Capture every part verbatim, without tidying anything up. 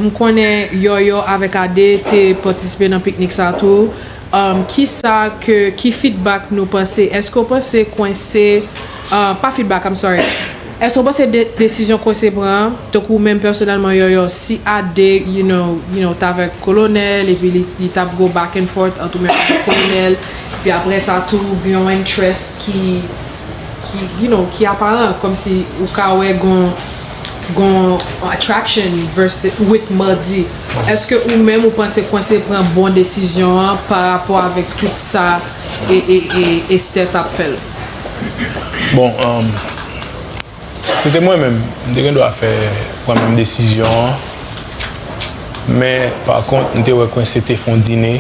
M konnen Yòyò avèk Ade te patisipe nan piknik sa tou. Um, kisa ke, ki feedback nou panse? Èske w panse Kwense, uh, pa feedback, I'm sorry. Èske w panse de, desizyon Kwense pran an, tankou ou menm pèsonèlman Yòyò, si Ade, you know, you know, t avèk Kolonèl, epi li, li t ap go back and forth ant ou menm avèk Kolonèl, epi apre sa tou, gen yon interest ki, ki, you know, ki aparan, kòmsi ou ka wè gon, gon attraction versus, with Mardi. Èske ou menm ou panse Kwense pran bon desizyon an pa rapò avèk tout sa e, e, e Esther t ap fè l? Bon, um, si se te mwen menm, m te gen dwa fè, pran menm desizyon an. Men, pa kont, m te wè Kwense te fè yon dine,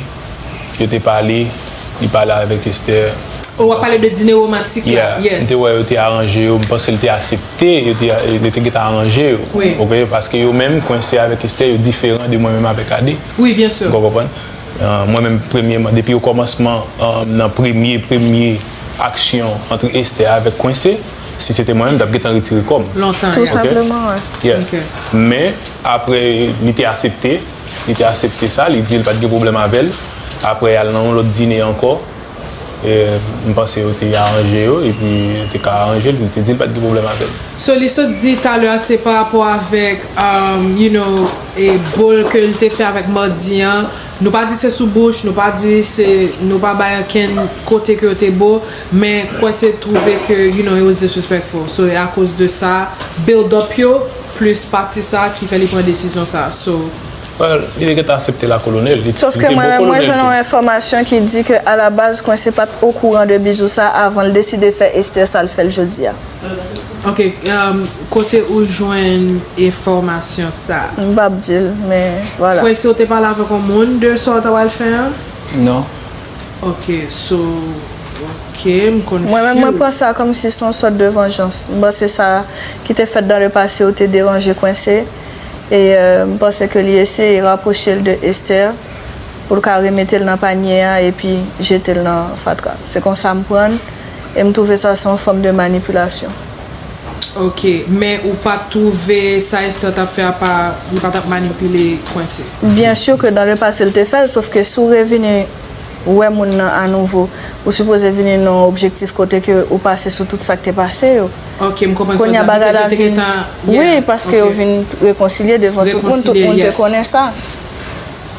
yo te pale, li pale avèk Esther. Ou w ap pale de dine womantik la? Yeah, m te wè yo te aranje yo, m panse l te aksepte, yo te, yo te gentan aranje yo. Wi. Ok, paske yo menm, Kwense avèk Esther, yo diferan de mwen menm avèk Ade. Wi, byen si. Ou konprann? Uh, mwen menm, premyèman, depi okòmansman, uh, nan premye, premye aksyon ant Esther avèk Kwense, si se te mwen menm, m t ap gentan retire kò m. Lontan, Tou yeah. senpleman, wi. Yeah. Ok. Men, apre, li te aksepte, li te aksepte sa, li di l pa t gen pwoblèm avè l. Apre, y al nan yon lòt dine ankò. E, m panse yo te aranje yo, epi yo te ka aranje l, li te di l pa t gen pwoblèm avè l. So, li sot di talè a, se pa rapò avèk, um, you know, e bol ke l te fè avèk Mardi an. Nou pa di se sou bouch, nou pa di se, nou pa bay okenn kote ke yo te bo, men Kwense twouve ke, you know, it was disrespectful. So, e akoz de sa, build up yo, plis pati sa ki fè li pran desizyon sa. So, Well, li te gentan aksepte la Kolonèl. Li, Sof li ke te mwen bon menm, mwen Kolonèl jwenn tou. Yon enfòmasyon ki di ke alabaz Kwense pa t okouran de bizou sa avan l deside fè Esther sa l fè l jodi a. Ok, um, kote ou jwenn enfòmasyon sa? M p ap di l, men vwala. Kwense ou te pale avèk yon moun de sa w ta pral fè an? Non. Ok, so, ok, m confused. Mwen menm, mwen pran sa kòmsi se yon sòt de vanjans. M panse sa ki te fèt dans le passé yo te deranje Kwense. E euh, m panse ke li eseye rapwoche l de Esther pou l ka remete l nan panye a epi jete l nan fatra. Se konsa m pran l e m twouve sa se yon fòm de manipilasyon. Ok, men ou pa t twouve sa Esther t ap fè a pa, li pa t ap manipile Kwense? Byen si ke dans le passé l te fè l, sof ke si w revini wè moun nan anouvo, ou sipoze vini nan yon objektif kote ke ou pase sou tout sa k te pase yo. Ok, m konprann sa w Kounye di a la, bagay because la yo te vin. Gentan, Wi, yeah, paske ok. Yo vin rekonsilye devan tout moun, tout Rekonsilye, moun te yes. Konnen sa.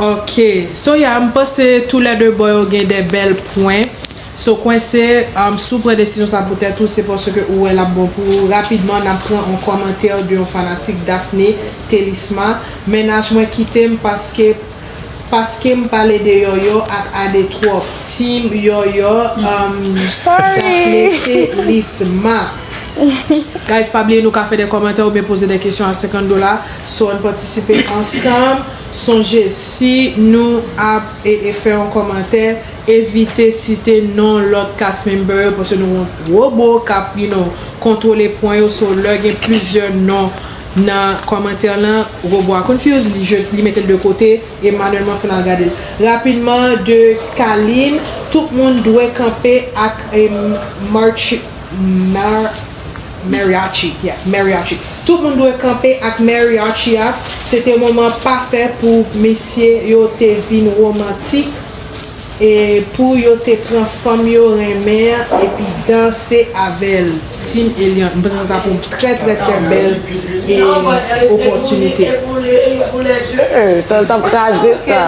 Ok, so yeah, m panse tou lè de bò yo gen de bèl pwen. So Kwense, um, si w pran desizyon sa pou tèt ou, se paske ou wè l ap bon pou ou. Rapidman, n ap pran yon kòmantè de yon fanatik, Daphne Telisma. Mennaj mwen kite m paske Paske m pale de Yòyò ak Ade twòp. Team Yòyò, um, Sorry. Daphne Telisma. Guys, pa bliye nou ka fè de kòmantè oubyen poze de kesyon a senkant dola. So, ann patisipe ansanm. Sonje, si nou ap e, e fè yon kòmantè, evite site non lòt cast member yo, paske nou gon wobo k ap, you know, kontwole pwen yo. So, lè gen plizyè non nan kòmantè lan, wobo a confuse, li, je, li mete l de kote. E manèlman fè n al gade l. Rapidman, de Kalin, tout moun dwe kanpe ak e, Marchi, Mar, Mariachi. Yeah, Mariachi. Tout moun dwe kanpe ak Mariachi a. Se te moman pafè pou mesye yo te vin womantik. E pou yo te pran fanm yo renmen an epi danse avè l. Team Eliante. M panse sa ta pou yon trè, trè, trè bèl e, opòtinite. Ee, sa l t ap kraze sa.